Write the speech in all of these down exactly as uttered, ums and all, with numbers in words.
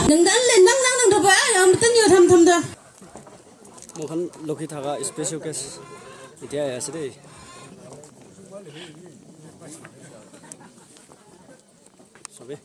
Nang dan le nang nang nang doba ya meten yo tham tham da. Mokhan Lokhi Thaga special guest. Itia ya sede. Sobe.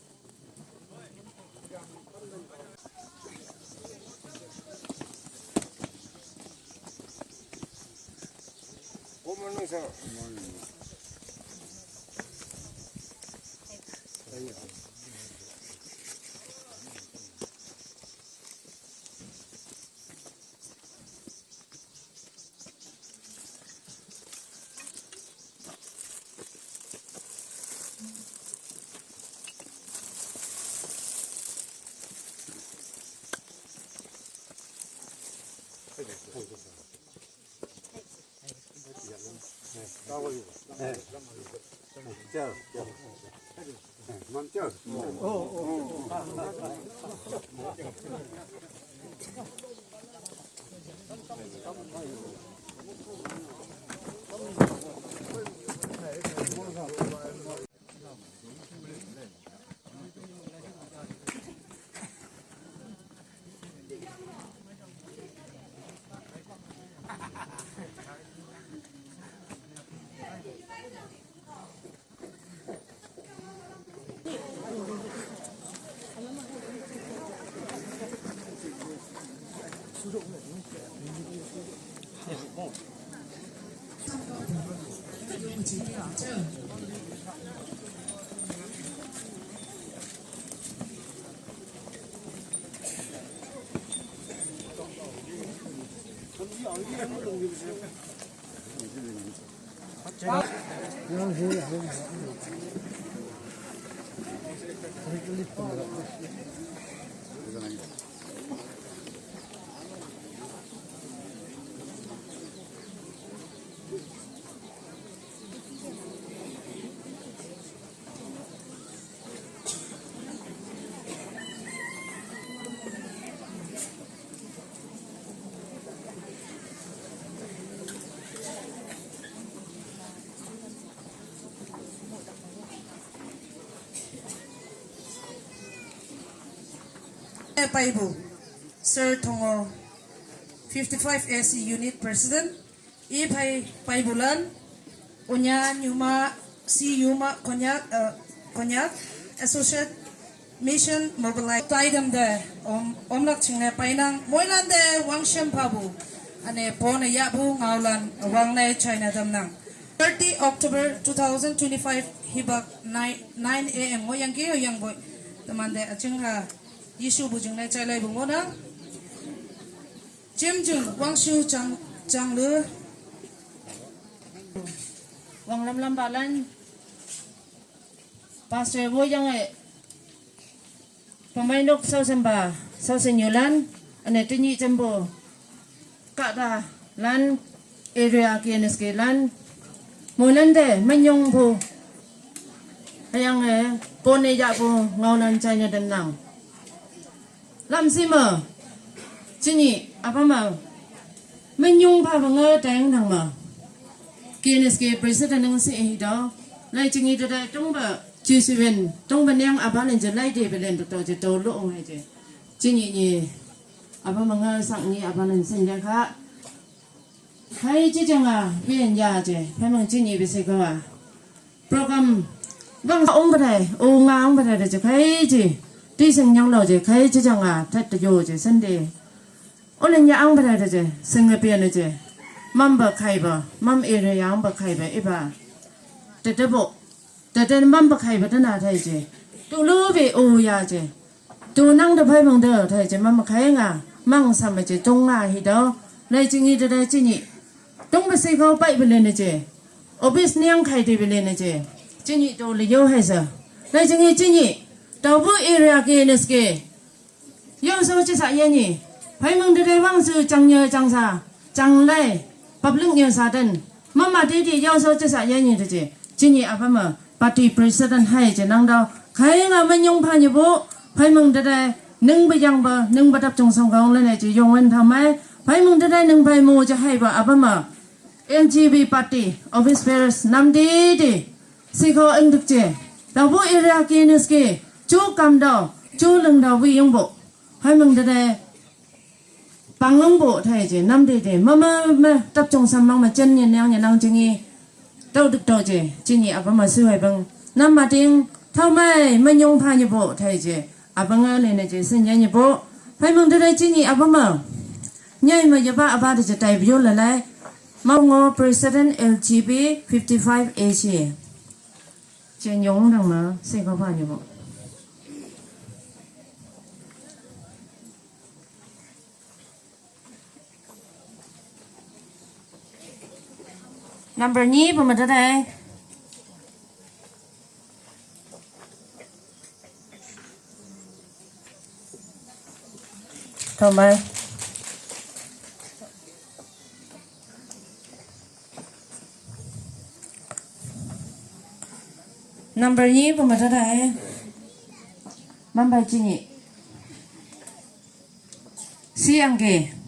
Paibu, Sir Thongo, fifty-five A C Unit President, Iphai Paibulan, Unya Nyuma, Si Yuma Konyak, uh, Konyak, Associate Mission Mobilize. Taidam de, Om, Omlak Chingne Painang, Moilan de, Wangsham Pabu, Ane Pona Yabu, Ngaulan, Wangne, China Damnang. Thirty October two thousand twenty-five, Hibak nine, nine A M, Moyang Geo Yang Boy, Tamande Achinga, Yishu Bujung Ne Chailai Bungona. Jim Jim, Wangshu Chang, Changlu. Wang Lam Lam Balan. Pastor Wo Yang e. Pamainok Sau Semba, Sau Senyulan, ane Tinyi Jembo. Kada lan, area K N S K lan. Moilan de, Menyong Bu. Ayang e, Pone Ya Bu, Ngaulan China Demnang. Lam si ma. Chini, apa ma? Menyung pa ba nga tang nang ma. K N S K president nang si eh do. Lai chingi da dai tong ba, chi si wen, tong ba niang apa len je lai de belen to to je to lo ong hai je. Chini ni, apa ma nga sang ni apa len sen ya ka. Khai chi chang a, bien ya je, khai mang chi ni bi se ko a. Program, bang ong ba dai, o nga ong ba dai je, khai chi. Ti sing nyang lo je, khai chi chang a, tat ta yo je, Sunday. O len ya ong ba dai je, sing a bien je. Mam ba khai ba, mam e re ya ong ba khai ba, i ba. Te te bo. Te te mam ba khai ba te na thai je. Tu lu bi o ya je. Tu nang da phai mang da thai je mam khai nga. Mang sam je tong nga hi do. Lai chi ngi da dai chi ni. Tong ba si ko pai ba le ne je. Office niang khai de ba le ne je. Chi ni to le yo hai sa. Lai chi ngi chi ni. Tau bu area K N S K. Yau so chi sa ye ni. Phai mang de dai wang su chang ye chang sa. Chang lai. Public ye sa den. Mama de de yau so chi sa ye ni de je. Chi ni apa ma. Party president hai je nang dau. Khai nga ma nyong pha ni bo. Phai mang de dai. Nung ba yang ba. Nung ba dap chung song gong le ne je yong wen tham mai. Phai mang de dai nung phai mo je hai ba apa ma. N G B party. Office bearers nam de de. Si ko eng duk je. Da bu area K N S K. Chu kam dau. Chu lung dau wi yong bo. Hai mung dede, panglong bo thai je, nam dede, mama me, tap chong sam mang ma chen nyen yang nyen nang jingi, tau duk tau je, jingi apa ma su hai bang, nam ma ting, tau mai, ma nyong pha nye bo thai je, apa nga le ne je, sen nye nye bo, hai mung dede jingi apa ma, nyai ma yaba apa de je tai bio la lai, ma ngo President L G B fifty-five A C. Chen yong dang ma, sen ko pha nye bo. Number ni pa ma da dai. Tau mai. Number ni pa ma da dai. Number chi ni. Siang ke.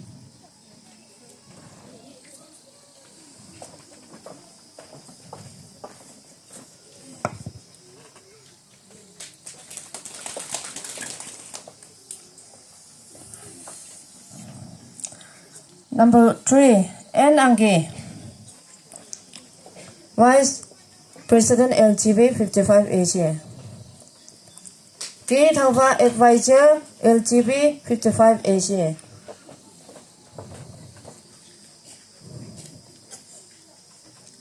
Number three, N Angge, Vice President L G B fifty-five A C. K Thangva, Advisor L G B fifty-five A C.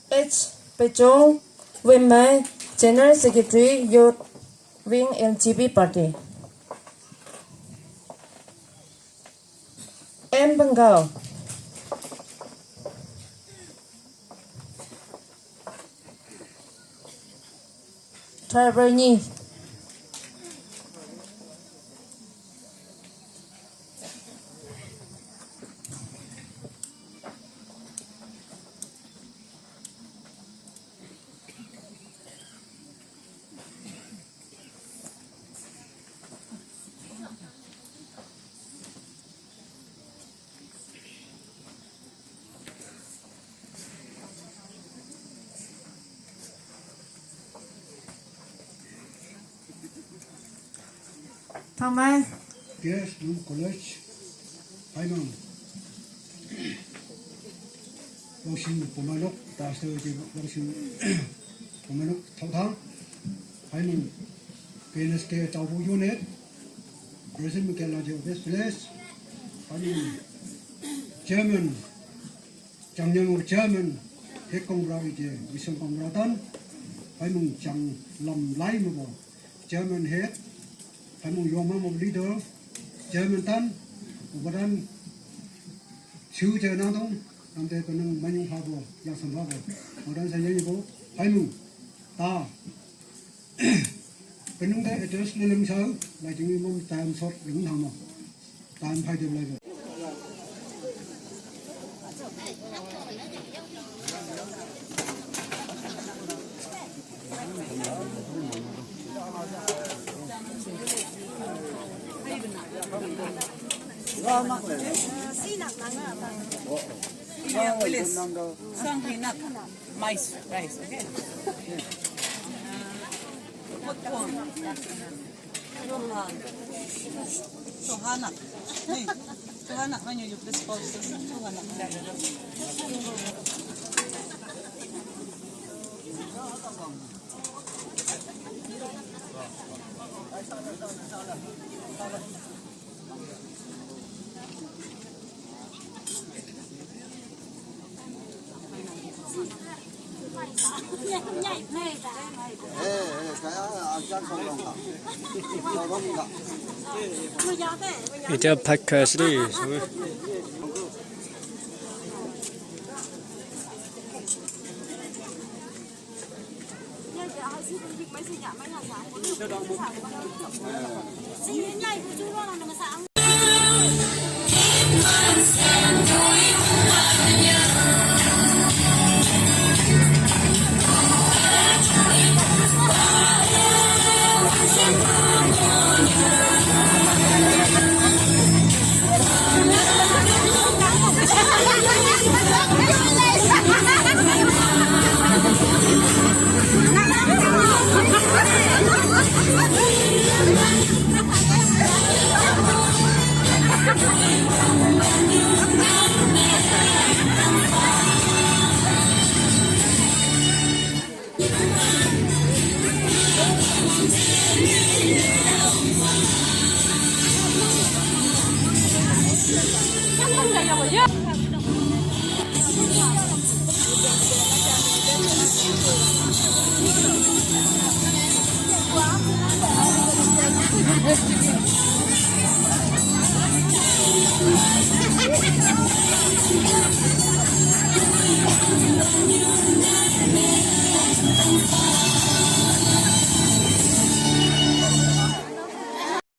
H Pechong, Wemai, General Secretary, Youth Wing L G B Party. M Bengau. Tribal ni. Thamai. Yes, Nung College. Hai mang. Wangsin Pumanok, Pastor Wangsin Pumanok, Thauthang. Hai mang. P N S K Taubu Unit. President Mikel Lajo Best Place. Hai mang. Chairman. Chang nyang chairman, head kong rau ite, wisong kong rau tan, hai mung chang lam lai mo bo. Chairman head, hai mung yong ma mo leader, chairman tan, ubadan, chu je nang dong, nam te penang manyung ha bo, yang sam ha bo, ubadan sa yang bo, hai mung, ta, Penung te address le lem sau, lai jing mom time short lem thang mo. Time phai de lai. Sang hinak. Mais, rice, okay. Putpong. Tuhan. Tuhanak. Ni. Tuhanak, when you, you please call Tuhanak. Ita podcast ni.